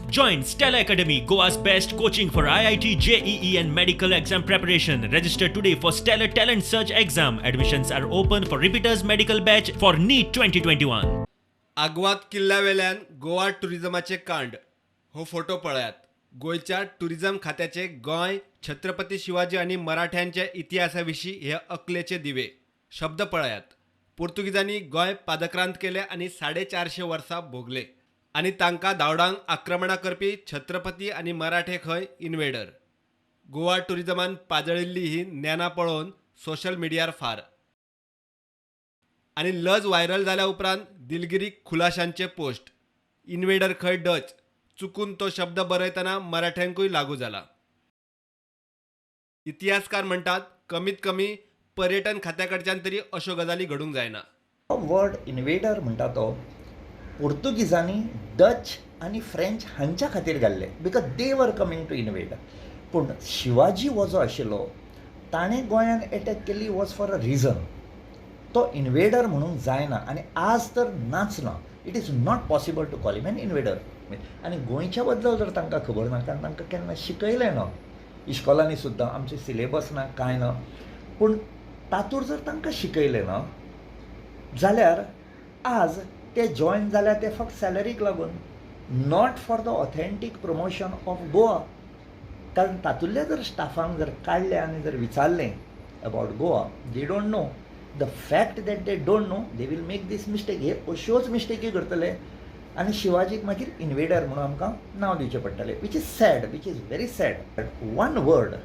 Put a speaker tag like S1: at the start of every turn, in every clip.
S1: Join Stella Academy, Goa's best coaching for IIT, JEE, and medical exam preparation. Register today for Stellar Talent Search exam. Admissions are open for repeaters medical batch for NEET 2021.
S2: Aguada किल्ल्यावेल्यान Goa टुरिजमाचें कांड. हो photo पळयात. गोंयच्या tourism खात्याचे गोंय, छत्रपती शिवाजी आनी मराठ्यांच्या इतिहासा विशीं हे अकलेचे दिवे. शब्द पळयात. पोर्तुगीजांनी गोंय पादक्रांत केलें आनी 450 वर्सां भोगले आनी तांकां धांवडावंक आक्रमणां करपी छत्रपती आनी मराठे खंय इन्वेडर. गोवा टुरिजमान पाजळिल्ली ही ज्ञानां पळोवन सोशल मिडियार फार आनी लज. व्हायरल जाल्या उपरांत दिलगिरी खुलाशांचे पोस्ट. इन्वेडर खंय डच. चुकून तो शब्द बरयतना मराठ्यांकूय लागू जाला. इतिहासकार म्हणटात, कमीत कमी पर्यटन खात्या कडच्यान तरी अश्यो गजाली घडूंक जायना.
S3: वर्ड इन्वेडर म्हणटा तो पोर्तुगीजांनी डच आनी फ्रेंच हांच्या खातीर घाल्ले, because they were coming to invade. पूण शिवाजी हो जो आशिल्लो, ताणें गोंयान एटॅक केली वॉज फॉर अ रिजन. तो इन्वेडर म्हणूंक जायना आनी आज तर नाच ना. It is not possible to call him an invader. आनी गोंयच्या बद्दल जर तांकां खबर ना, कारण तांकां केन्ना शिकयलें ना इश्कोलांनी सुद्दां, आमचे सिलेबस ना, कांय ना. पूण तातूंत जर तांकां शिकयलें ना जाल्यार आज ते जॉयन जाल्यार ते फक्त सॅलरीक लागून, not for the authentic promotion of Goa. कारण तातूंतल्या जर स्टाफांक जर काडले आनी जर विचारलें about Goa, they don't know. The fact that they don't know, they will make this mistake. हे अश्योच मिस्टेकी करतले आनी शिवाजीक मागीर इन्वेडर म्हणून आमकां नांव दिवचें पडटलें, which is sad, which is very sad. One word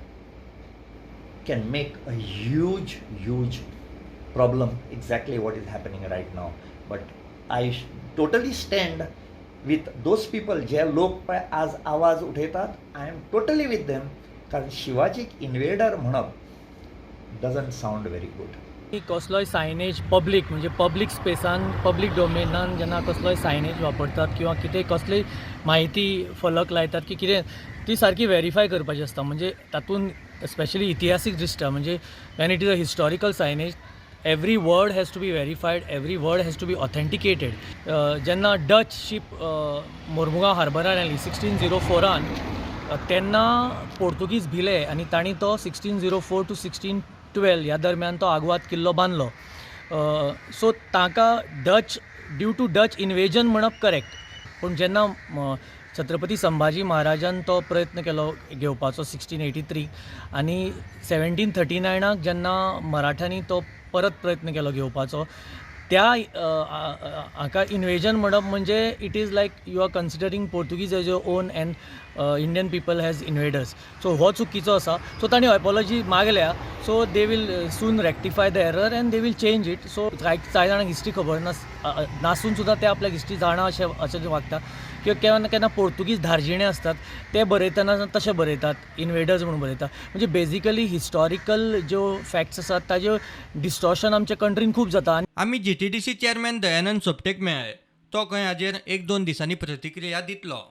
S3: can make a huge, huge problem, exactly what is happening right now. But I totally stand with those people, जे लोक पळय आज आवाज उठयतात. I am totally with them, कारण शिवाजीक invader म्हणप doesn't sound very good.
S4: कसलोय signage public, म्हणजे public स्पेसान, public डोमेनान जेन्ना कसलोय सायनेज वापरतात किंवा कितें कसलीय म्हायती फलक लायतात की कितें, ती सारकी वेरीफाय करपाची आसता. म्हणजे तातूंत स्पेशली इतिहासीक दृश्ट्या, म्हणजे when it is a historical signage, every word has to be verified, every word has to be authenticated. जेन्ना डच शीप मोरमुगांव हार्बरार आयली 1604रान, तेन्ना पोर्तुगीज भिले आनी तांणी तो 1604 to 1612 ह्या दरम्यान तो आगवाद किल्लो बांदलो. सो ताका Dutch, due to Dutch invasion म्हणप करेक्ट. पूण जेन्ना छत्रपती संभाजी महाराजान तो प्रयत्न केलो घेवपाचो 1683 आनी 1739नाक जेन्ना मराठ्यांनी तो परत प्रयत्न केलो घेवपाचो, त्या हाका इन्वेजन म्हणप म्हणजे it is like you are considering Portuguese as your own and Indian people as invaders. So हो चुकीचो आसा. सो तांणी एपोलॉजी मागल्या, so they will soon rectify the error and they will change it. So कांय कांय जाणांक history खबर नासून सुद्दां ते आपल्याक हिस्ट्री जाणा अशें अशें वागता. किंवा केन्ना केन्ना पोर्तुगीज धार्जिणे आसतात, ते बरयतना तशें बरयतात, इन्वेडर्स म्हणून बरयता. म्हणजे बेजिकली हिस्टॉरिकल ज्यो फॅक्ट्स आसात ताज्यो डिस्टॉर्शन आमच्या कंट्रीन खूब जाता आनी
S2: आमी जीटीडीसी चेअरमॅन दयानंद सोपटेक मेळ्ळे. तो खंय हाजेर एक दोन दिसांनी प्रतिक्रिया दितलो.